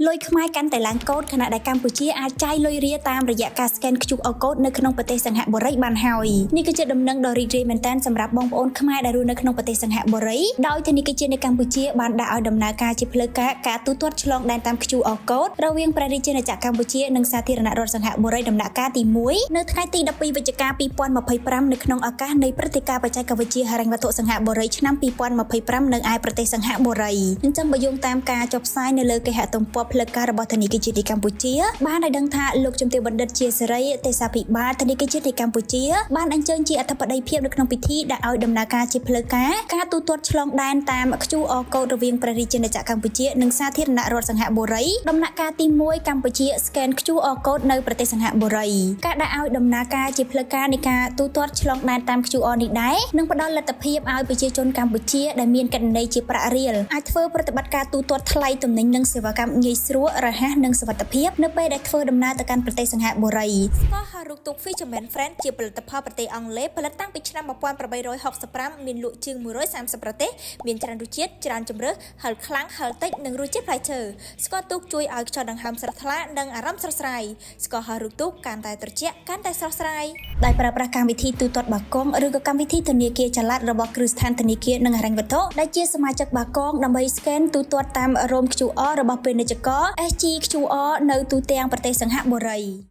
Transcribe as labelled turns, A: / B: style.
A: លុយខ្មែរកាន់តែឡើងកូដខណៈដែលកម្ពុជាអាចចាយលុយរៀលតាមរយៈការ scan QR code នៅក្នុងប្រទេសសិង្ហបុរីបានហើយនេះគឺជាដំណឹងដ៏រីករាយមែនទែនសម្រាប់បងប្អូនខ្មែរដែលរស់នៅក្នុងប្រទេសសិង្ហបុរីដោយធនាគារជាតិនៃកម្ពុជាបានដាក់ឲ្យដំណើរការជាផ្លូវការការទូទាត់ឆ្លងដែនតាម QR code រវាងព្រះរាជាណាចក្រកម្ពុជានិងសាធារណរដ្ឋសិង្ហបុរីដំណាក់កាលទី1នៅថ្ងៃទី12វិច្ឆិកា2025នៅក្នុងឱកាសនៃព្រឹត្តិការណ៍បច្ចេកវិទ្យាហិរញ្ញវត្ថុសិង្ហបុរីឆ្នាំ2025នៅឯប្រទេសសិង្ហបុរីអញ្ចឹងបើយោងតាមការចុះផ្សាយនៅលើគេហទំព័រផ្លូវការរបស់ធនាគារជាតិនៃកម្ពុជាបានឲ្យដឹងថាលោកជំទាវបណ្ឌិតជាសេរីទេសាភិបាលធនាគារជាតិនៃកម្ពុជាបានអញ្ជើញជាអធិបតីភាពនៅក្នុងពិធីដាក់ឲ្យដំណើរការជាផ្លូវការការទូទាត់ឆ្លងដែនតាម QR code រវាងព្រះរាជាណាចក្រកម្ពុជានិងសាធារណរដ្ឋសិង្ហបុរីដំណាក់កាលទី1កម្ពុជា scan QR code នៅប្រទេសសិង្ហបុរីការដាក់ឲ្យដំណើរការជាផ្លូវការនៃការទូទាត់ឆ្លងដែនតាម QR នេះដែរនឹងផ្ដល់លទ្ធភាពឲ្យប្រជាជនកម្ពុជាដែលមានគណនីជាប្រាក់រៀលអាចធ្វើប្រតិបត្តិការទូទាត់ថ្លៃទំនិញនិងសេវាកម្មងាយស្រួលរហ័សនិងសុវត្ថិភាពនៅពេលដែលធ្វើដំណើរទៅកាន់ប្រទេសសិង្ហបុរី
B: ស្ករហោះរូបទូក Fisherman Friend ជាផលិតផលប្រទេសអង់គ្លេសផលិតតាំងពីឆ្នាំ1865មានលក់ជាង130ប្រទេសមានច្រើនរសជាតិច្រើនជម្រើសហឹរខ្លាំងហឹរតិចនិងរសជាតិផ្លែឈើស្ករទូកជួយឲ្យខ្យល់ដង្ហើមស្រស់ថ្លានិងអារម្មណ៍ស្រស់ស្រាយស្ករហោះរូបទូកកាន់តែត្រជាក់កាន់តែស្រស់ស្រាយ
A: ដោយប្រើប្រាស់កម្មវិធីទូទាត់បាគងឬក៏កម្មវិធីធនាគារចល័តរបស់គ្រឹះស្ថានធនាគារនិងហិរញ្ញវត្ថុដែលជាសមាជិកបាគងដើម្បី scan ទូទាត់តាមរោម QR របស់ពាណិជ្ជករ SGQR នៅទូទាំងប្រទេសសិង្ហបុរី។